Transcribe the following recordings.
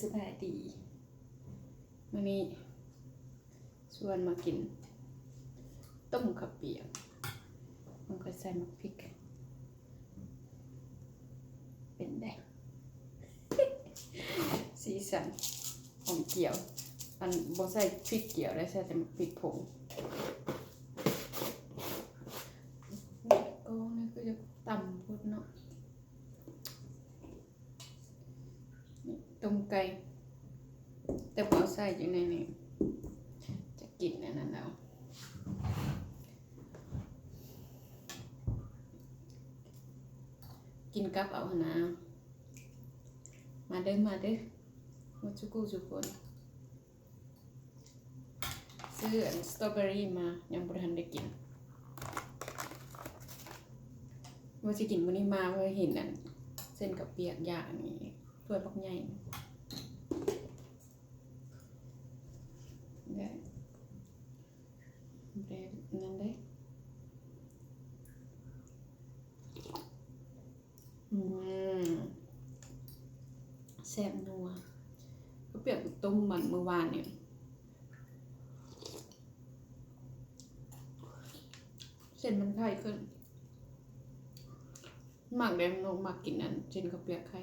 ສະບາຍດີ ມື້ນີ້ຊວນມາກິນຕົ້ມເຂົ້າປຽກ ມັນກໍໃສ່ໝາກພິກ ເປັນໄດ໋ ສີສັນຫອມກ່ຽວ ອັນບໍ່ໃສ່ພິກກ່ຽວໄດ໋ ໃສ່ແຕ່ໝາກພິກຜົງ ແດດກໍນີ້ຄືຈະຕ່ຳໂພດເນາະ. ຕົ້ມໄກ່ ແຕ່ບໍ່ເອົາໃສ່ຢູ່ໃນນີ້ ຈະກິນອັນນັ້ນເອົາ ກິນກັບເອົາຫັ້ນນາ. ມາເດີ້ ມາເດີ້ ໝົດສູ່ຜູ້ສູ່ຄົນ. ຊື້ອັນສະຕໍເບີຣີມາ ຍັງບໍ່ທັນໄດ້ກິນ ວ່າຊິກິນມື້ນີ້ມາ ເພາະເຫັນອັນເສັ້ນເຂົ້າປຽກ ຢາກອັນນີ້ ຖ້ວຍບັກໃຫຍ່ ແບບ ແບບນັ້ນເດ້. ອືມ ແຊບນົວ ເຂົ້າປຽກຕົ້ມມັນມື້ວານນີ້ ເສັ້ນມັນໄຂ່ຂຶ້ນ ມັກເດ້ ນົກມັກກິນອັນເສັ້ນເຂົ້າປຽກໄຂ່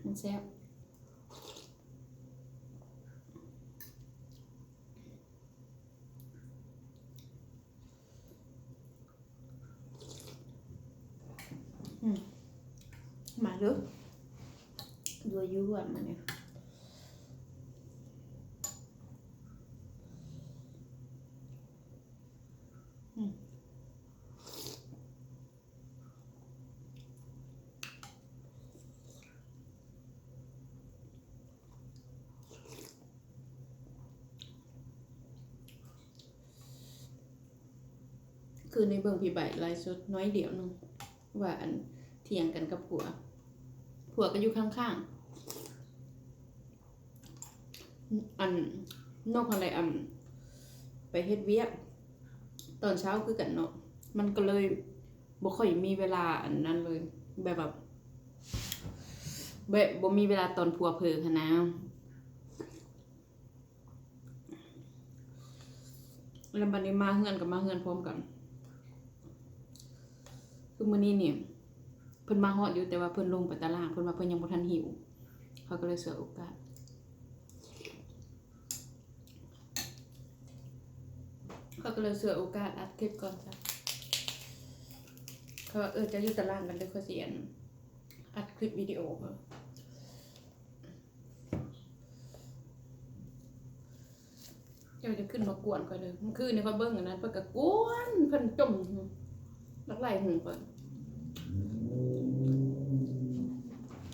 ມັນແຊບ. ອືມ ມາເດີ້ ຢູ່ຢູ່ຫວານມານີ້ ອືມ. ຄືນນີ້ເບິ່ງພີ່ໃບໄລຟ໌ສົດໜ້ອຍດຽວໜຶ່ງ ວ່າອັນຖຽງກັນກັບຜົວ ຜົວກໍຢູ່ຂ້າງໆ ອັນ ນົກຫັ້ນແຫຼະ ອັນ ໄປເຮັດວຽກຕອນເຊົ້າຄືກັນເນາະ ມັນກໍເລີຍບໍ່ຄ່ອຍມີເວລາອັນນັ້ນເລີຍ ແບບວ່າ ແບບບໍ່ມີເວລາຕອນຜົວເຜີຫັ້ນນາ. ແລ້ວບັດນີ້ມາເຮືອນກໍມາເຮືອນພ້ອມກັນ ຄືມື້ນີ້ນີ້ ເພິ່ນມາຮອດຢູ່ ແຕ່ວ່າເພິ່ນລົງໄປຕະລ່າງ ເພິ່ນວ່າເພິ່ນຍັງບໍ່ທັນຫິວ ຂ້ອຍກໍເລີຍສວຍໂອກາດ ຂ້ອຍກໍເລີຍສວຍໂອກາດອັດຄລິບກ່ອນຊະ ເຂົາວ່າ ເອີ ເຈົ້າຢູ່ຕະລ່າງກັນເດີ້ ຂ້ອຍຊິອັນ ອັດຄລິບວິດີໂອ ເຈົ້າຈະຂຶ້ນມາກວນຂ້ອຍເດີ້ ມື້ຄືນນີ້ຂ້ອຍເບິ່ງອັນນັ້ນ ເພິ່ນກໍກວນ ເພິ່ນຈົ່ມ ບັກໄລ່ຫຶງຂ້ອຍ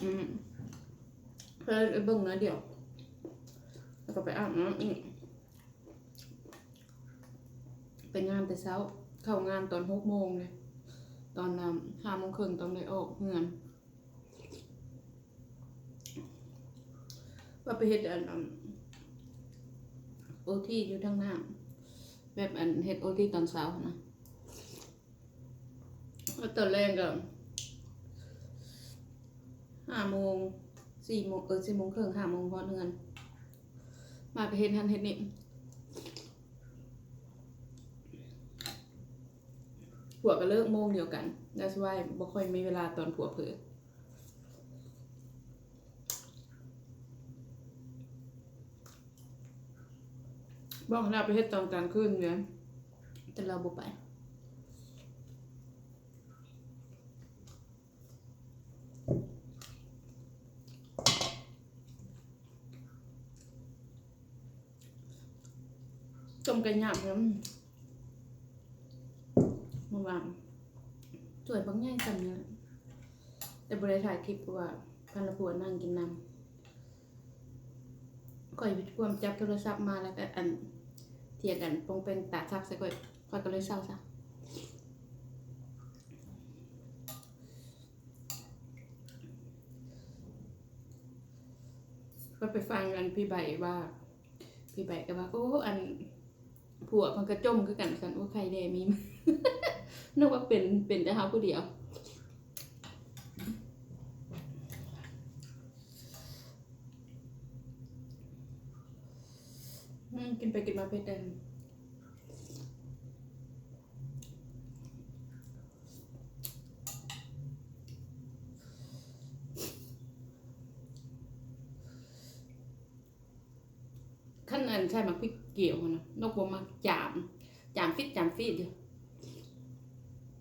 ອືມ ເພິ່ນໄປເບິ່ງໜ້ອຍດຽວ ແລ້ວກໍໄປອາບນ້ຳອີກ ໄປງານແຕ່ເຊົ້າ ເຂົ້າງານຕອນຫົກໂມງເດ້ ຕອນຫ້າໂມງເຄິ່ງຕ້ອງໄດ້ອອກເຮືອນ ວ່າໄປເຮັດອັນ ອັນ ໂອທີຢູ່ທາງໜ້າ ແບບອັນເຮັດໂອທີຕອນເຊົ້າຫັ້ນນະ ແລ້ວຕອນແລງກໍຫ້າໂມງ ສີ່ໂມງ ເອີ ສີ່ໂມງເຄິ່ງ ຫ້າໂມງຮອດເຮືອນ ມາກໍເຮັດຫັ້ນເຮັດນີ້ ຜົວກໍເລີກໂມງດຽວກັນ that's why ບໍ່ຄ່ອຍມີເວລາຕອນຜົວເຜີ ບອກໃຫ້ລາວໄປເຮັດຕອນກາງຄືນເດ ແຕ່ລາວບໍ່ໄປ. ຕົ້ມໄກ່ຫຍາບນຳ ເມື່ອວານ ຖ້ວຍບັກໃຫຍ່ສ່ຳນີ້ ແຕ່ບໍ່ໄດ້ຖ່າຍຄລິບ ເພາະວ່າພັນລະຜົວນັ່ງກິນນຳ. ຂ້ອຍຜິດຄວາມຈັບໂທລະສັບມາ ແລ້ວກໍອັນ ຖຽງກັນປ່ອງແປງຕາຄັກໃສ່ຂ້ອຍ ຂ້ອຍກໍເລີຍເຊົາຊະ. ຂ້ອຍໄປຟັງອັນພີ່ໃບວ່າ ພີ່ໃບກໍວ່າ ໂອ້ ອັນ ຜົວເພິ່ນກໍຈົ່ມຄືກັນຊັ້ນ ໂອ້ ໄຂ່ແດ່ມີ ນຶກວ່າເປັນ ເປັນແຕ່ເຮົາຜູ້ດຽວ. อืม กินไปกินมาเผ็ดแดง คันอันใส่หมากพริกเขียวหั่นนะ นกบ่มัก จาม จามฟีด จามฟีดอยู่